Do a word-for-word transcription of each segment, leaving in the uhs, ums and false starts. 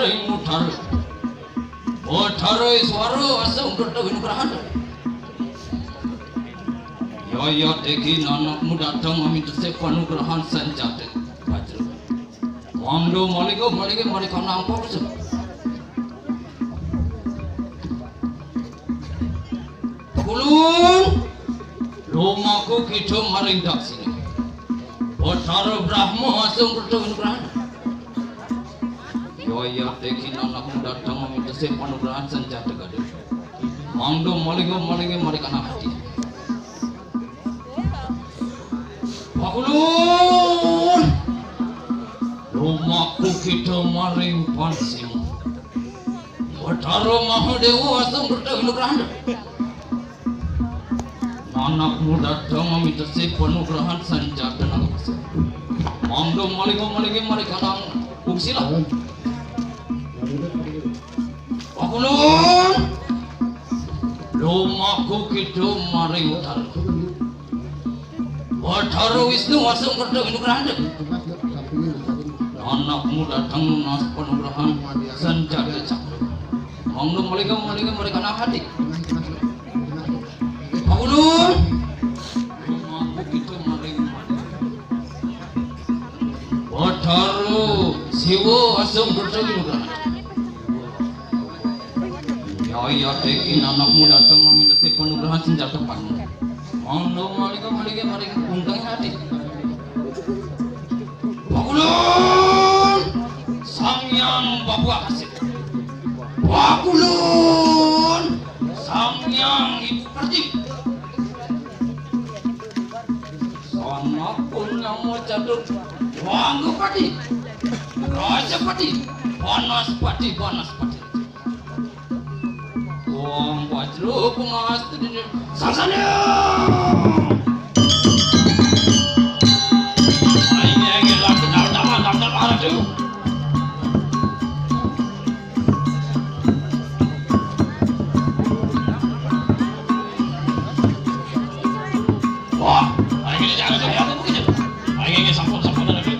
Ing Utara. Bathara Iswara asung kerta winugrahan. Yaya teki nanakmu dateng mamitesih panugrahan sanjata. Wajra. Mangda malinga malinga marikana angpaksa. Kulun. Lumaku kita maring daksina. Bathara Brahma asung kerta winugrahan. Yaya teki nanakmu dateng mamitesih panugrahan sanjata gaduh. Mangda malinga malinga marikana ati. Pakulun. Lumaku kita maring pansima. Bathara Mahadewa asung kerta winugrahan. Nanakmu dateng mamitesih panugrahan sanjata nagakasa. Mangda malinga malinga marikana uksila. Pakulun. Lumaku kita maring utara. Bathara Wisnu asung kerta winugrahan. Nanakmu dateng nunas panugrahan sanjata cakra. Mangda malinga malinga marikana ati. Pakulun. Lumaku kita maring Bathara Siwa asung kerta winugrahan. Yaya teki nanakmu dateng mamitesih panugrahan sanjata panu. Mangda malinga malinga maring unteng ati. Pakulun. Sang Hyang Bapuak Asih. Pakulun. Sang Hyang Ibu Pertiwi. Sanapun nama catur. Wanggapati. Rajapati. Banaspati. Banaspati. Wong Wajra pangastudine sasana. Ayo, ayo, lakukan, lakukan, lakukan, lakukan. Wah, ayo, ayo, ayo, ayo, ayo, sampun, sampun, ayo.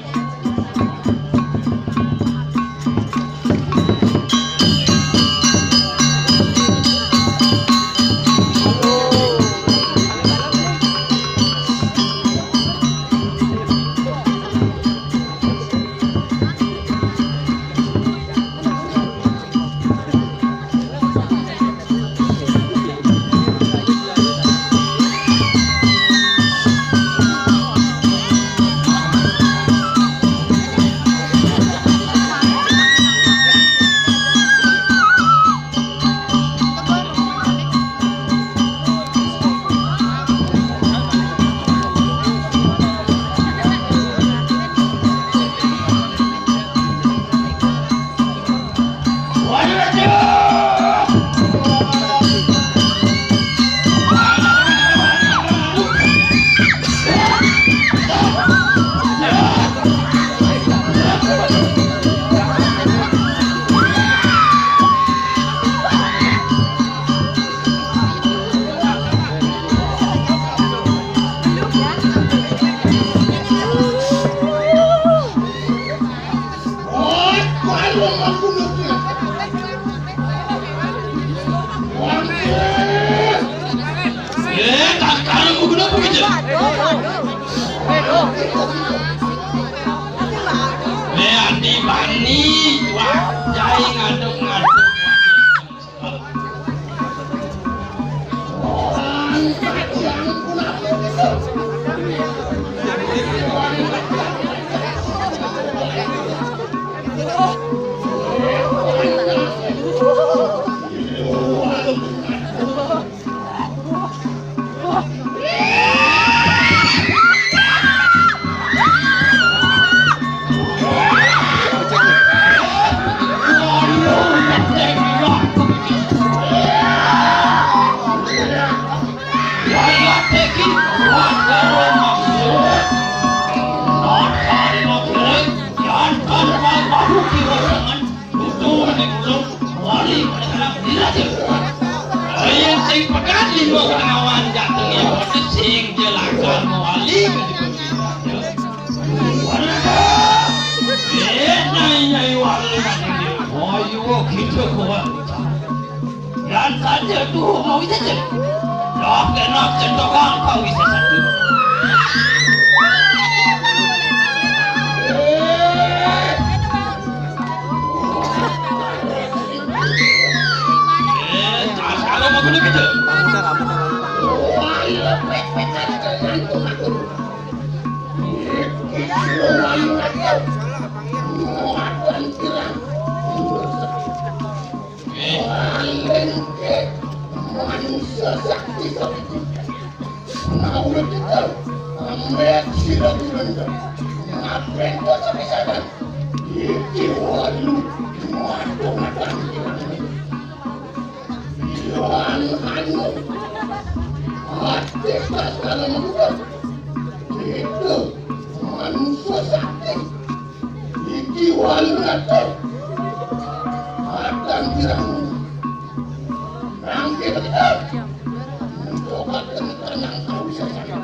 Eh, tak sekarang gua kenapa gitu? Eh, Andi Bani, wah, jai ngaduk-ngaduk. Ayen sing pegat lima pengawan jatuh ya, sing jelakan mawali. Eh, nyai, nyai wali. Ayo kita kuat. Yan saja tu mau itu je. Dah kena centokan kau itu satu. Eh, tak salah mau kena kerja. Wah, iya, pet, pet, pet, pet, pet, pet, pet. Manusia sakti kau itu. Nah, udah kita. Ambek sila bulan dah. Ngapain kau sampai sana? Iki walu. Matu matan. Iwan anu. Hati tak salah mengucap. Itu manusia sakti. Iki walu ratu. Akan kirang. Nang kita. Untuk akan tenang kau bisa sakit.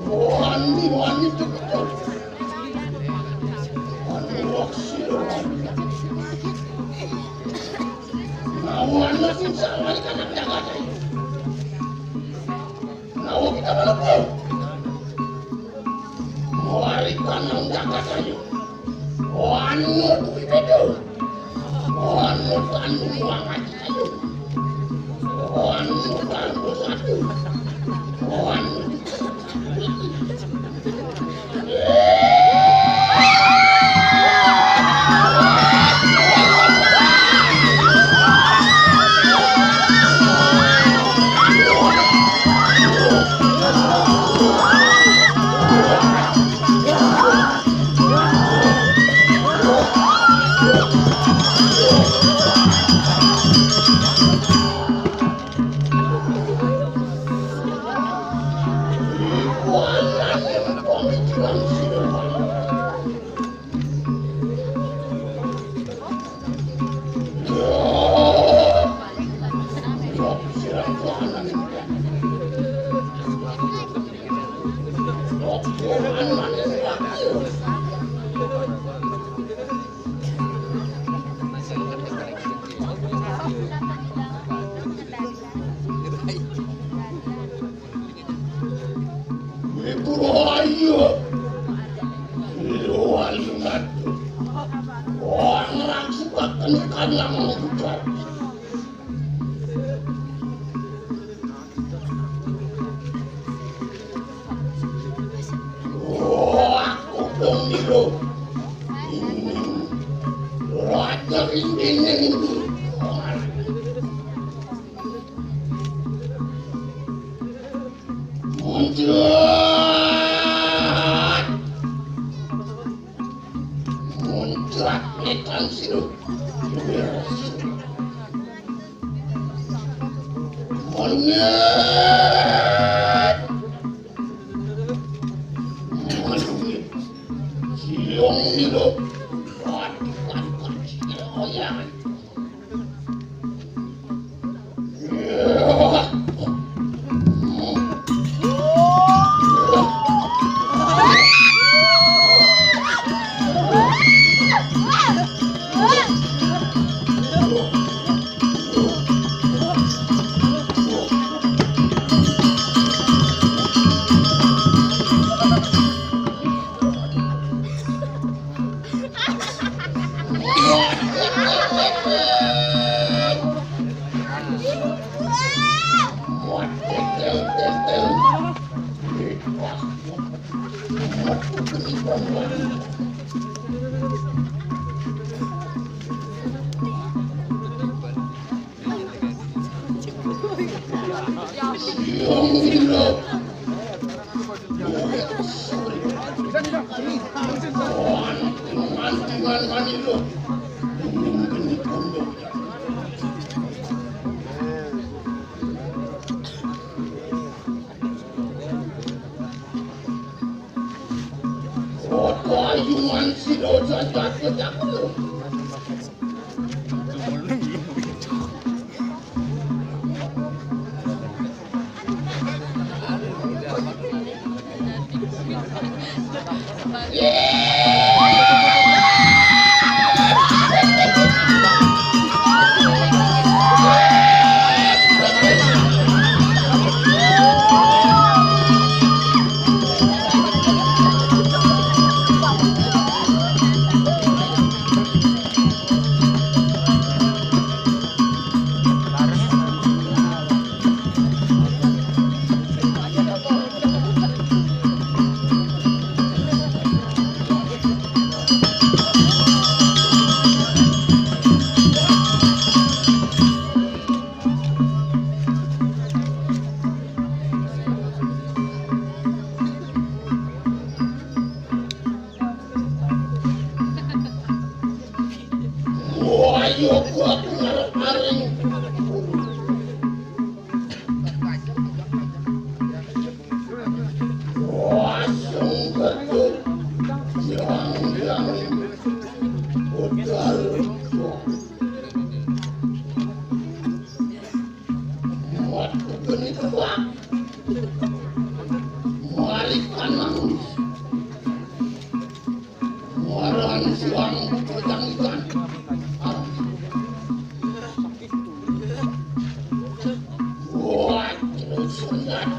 Wani, wani, betul. Wani, waksi, wani. Nah, wani, sing salah, kan, jangan. Nawa kita melebu. Melarikan nang Jakarta yuk. Wanu tuwi bedo. Wanu tanu muang aji ayu. Wanu tanu satu. Wanu. Itu rohaya. Rohaya ngatu. Orang suka kena kandang bukan. Oh, aku dong niru. Ini. Raja ini, ini. Muncrat! Muncrat nekan sinu. Monyet! Monyet! Siung Foto ayungan sida jajak-jajak. Wah, iya, aku ngarep maring. Wah, sungguh. Yang, yang. Udah. Waduh, geni tuak. Mari kanang. Muaran siwang pejang ikan. Waduh, senjata.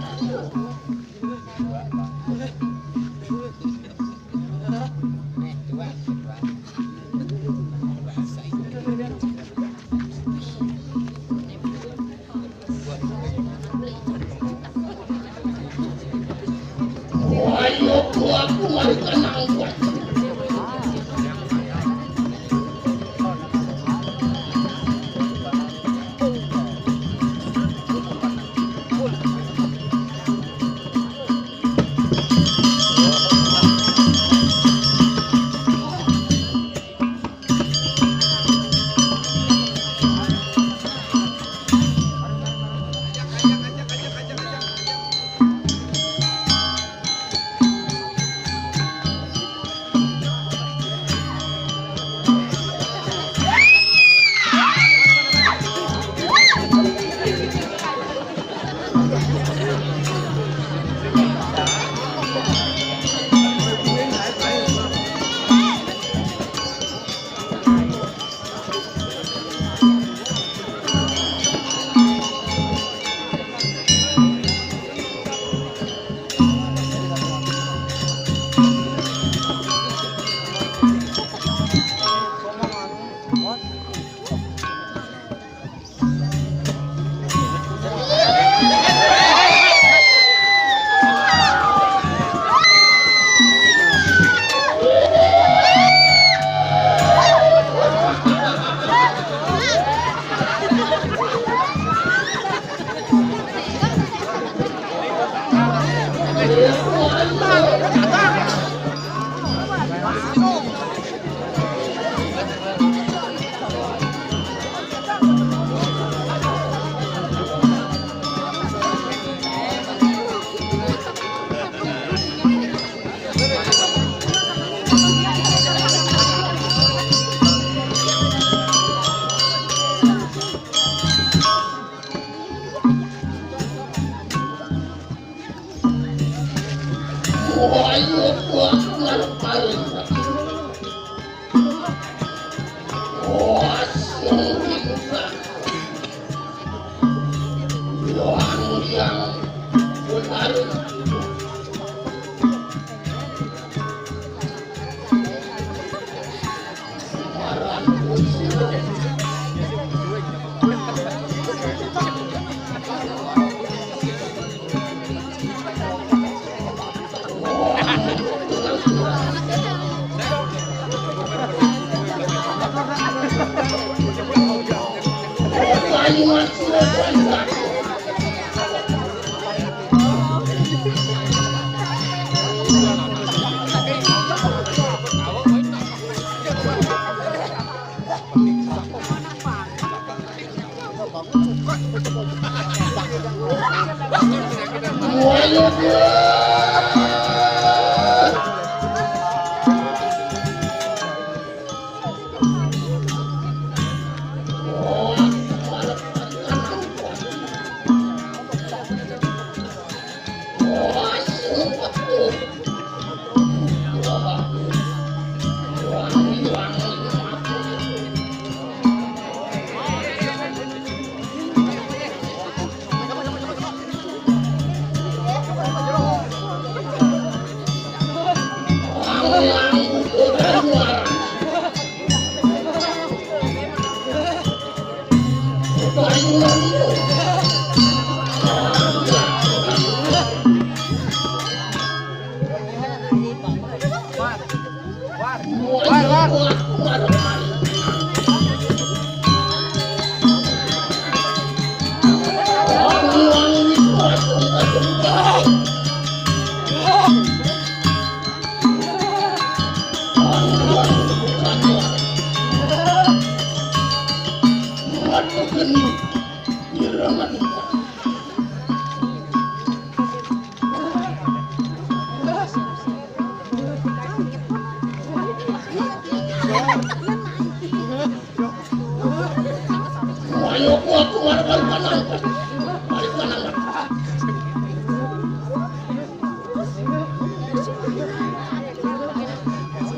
Ayo, aku mari kanang.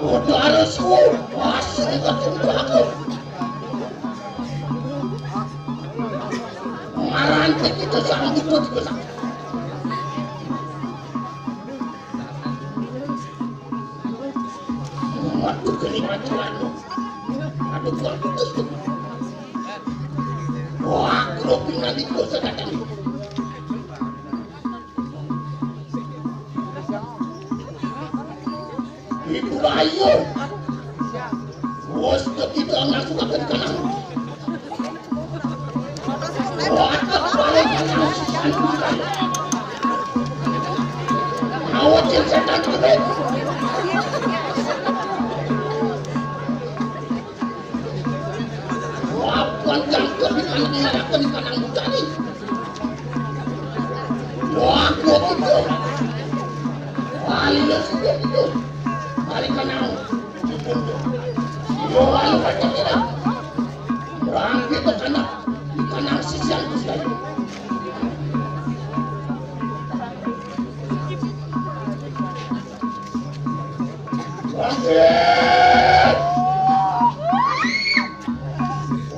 Udah harus ku, wah, sini tak tentu aku. Ngaran kita sambut tuh, kita sambut. Waduh, geli mati, waduh. Aduh, gua putus tuh. Wah, gua pindah di dosa datang. Ibu Bayu. Bos, kita ngaku akan kenal. Awatin setan kebet. Wapan jangkep di kanang, di kanang butani. Wah, gua gitu. Wah, iya sih gua gitu. Balik kanang. Wah, iya, baca tidak. Orang gitu kanang. Di kanang sisian Gusti. Bangkit!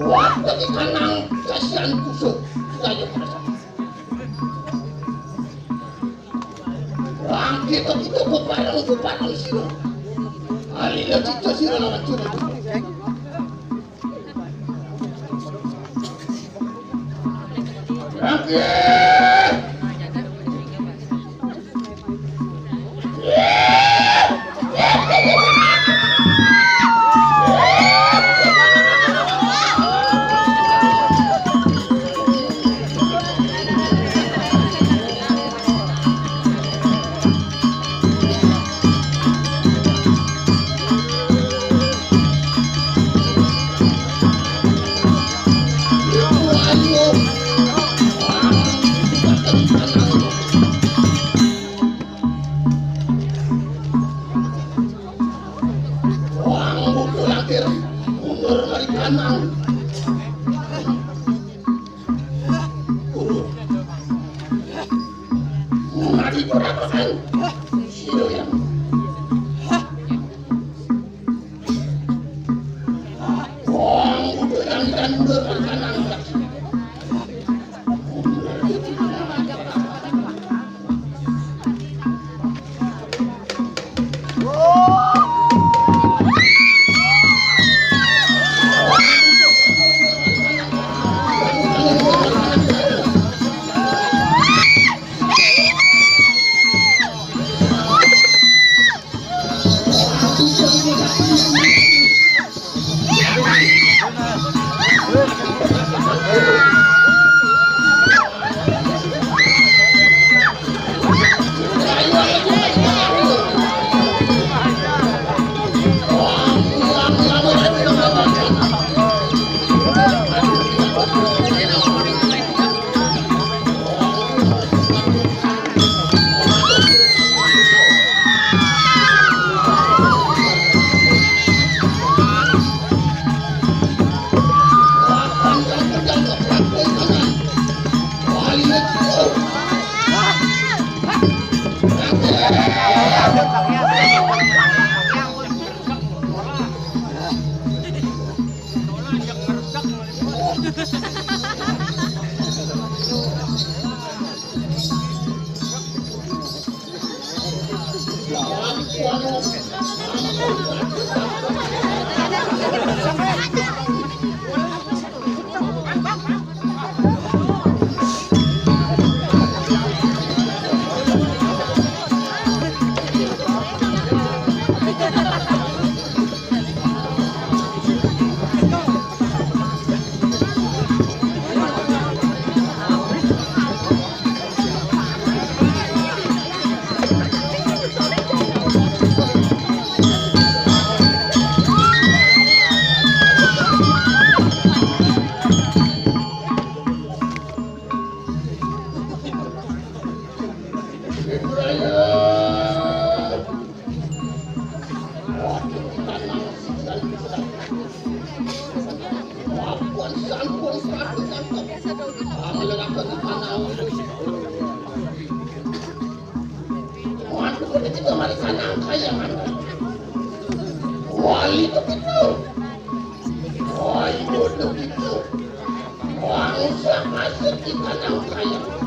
Wah, ketika nang kasihan kusuk, kita yang merasa. Bangkit, kita bareng, bareng sini. Alina kita sini lawan curang. Wang butuh lakir mundur dari kanang. Guru. Mati berapa kan? Sino yang Wong udah yang dan mundur dari kanang. Kamu lagi apa di sana? Waduh, kita mari sana kaya mana? Wali itu kita. Wah, itu kita. Wah, usah masuk di sana kaya.